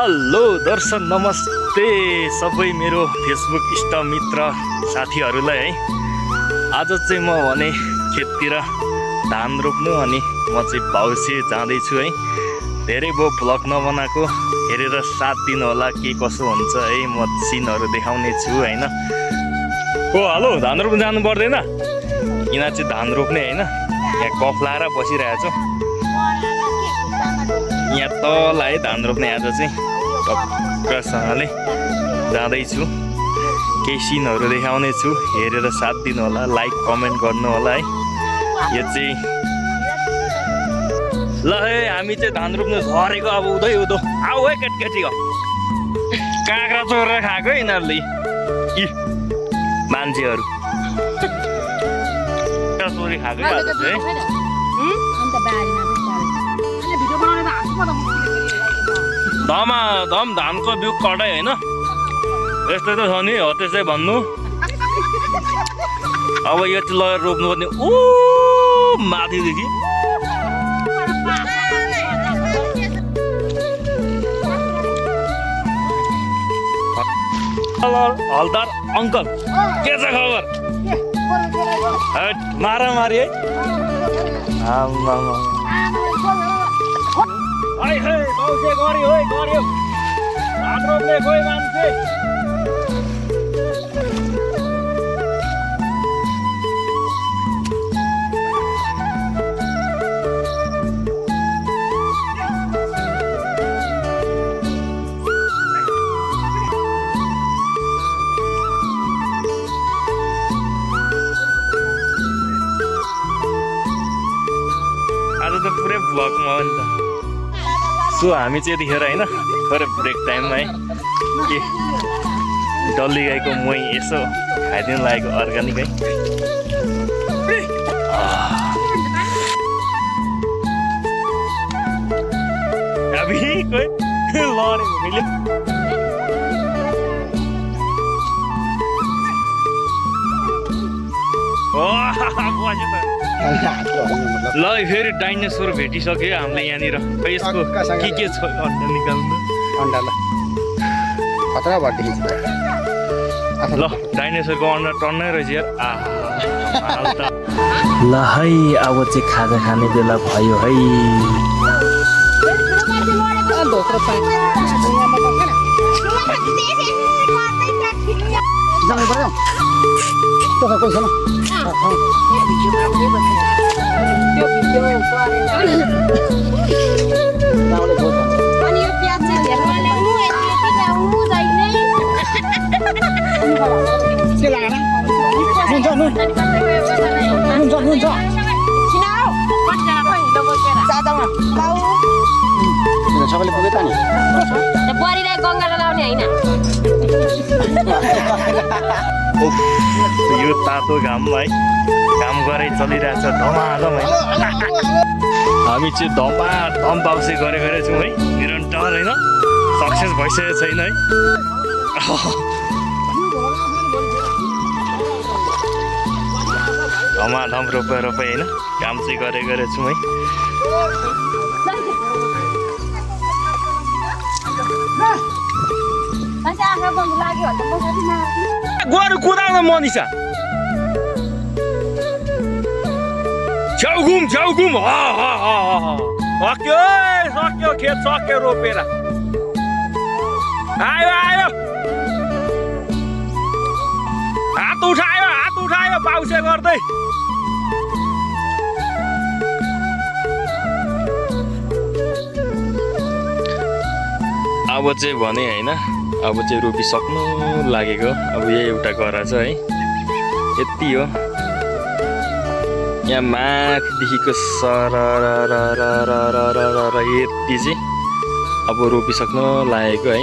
Hello दर्शन नमस्ते सबै मेरो फेसबुक इष्ट मित्र साथीहरूलाई है। आज चाहिँ म भने खेततिर धान रोप्नु अनि म चाहिँ भाउसे जाँदैछु है। धेरै भयो भ्लग नबनाएको, हेरेर साथ दिनु होला के कसो हुन्छ है। म सिनहरू देखाउने छु हैन। ओ हेलो, धान रोप्नु जानु पर्दैन? यहाँ चाहिँ धान रोप्ने हैन। यहाँ कफ लाएर बसिरहेको छु। यहाँ तल है धान रोप्ने आज चाहिँ टक्कसँगले जाँदैछु। केही सिनहरू देखाउने छु, हेरेर साथ दिनु होला, लाइक कमेन्ट गर्नु होला है। यो चाहिँ ल है, हामी चाहिँ धान रोप्नु झरेको अब उधै उधो। आऊ है केटकेटी हो, काँक्रा चोरेर खाएको यिनीहरूले यी मान्छेहरू चोरी खाएकै है। धम धानको बिउ कटाइ होइन, यस्तै त छ नि हो त्यसै भन्नु। अब यो चाहिँ लगेर रोप्नु पर्ने ऊ माथिदेखि। हलदार अङ्कल के छ खबर? मारामारी है। गऱ्यो है गऱ्यो धान रोप्ने खोइ मान्छे। आज त पुरै भ्लगमा हो नि त। सो हामी चाहिँ यतिखेर होइन थोरै ब्रेक टाइममा है के डल्ली गाईको मही यसो खाइदिनु लागेको अर्ग्यानिक है। अभी कोही लड्यो भूमिले। बस्यो त ल फेरि डाइनोसोर भेटिसक्यो हामीले यहाँनिर। यसको के छ अन्डा निकाल्नु? अन्डा ल खतरा भर्ती ल डाइनोसोरको अन्डा टन्नै रहेछ यार। ल है अब चाहिँ खाजा खाने बेला भयो है। सबैले पुगे त नि बुहारीलाई गङ्गालाई लाउने होइन। यो तातो घाममा है काम गरे चलिरहेछ धमाधम है। हामी चाहिँ धमाधम बाउसे गरेको छौँ है निरन्तर होइन। सक्सेस भइसकेको छैन है। धमाधम रोपाइ होइन काम चाहिँ गरेको छौँ है। गोरु कुदाउन मनिषा छेउघुम सक्यो सक्यो खेत सक्यो रोपेर आयो आयो। हात उठायो बाउसे गर्दै। अब चाहिँ भने होइन, अब चाहिँ रोपिसक्नु लागेको। अब यही एउटा गरा छ है, यति हो। यहाँ माथिदेखिको सरर यति चाहिँ अब रोपिसक्नु लागेको है।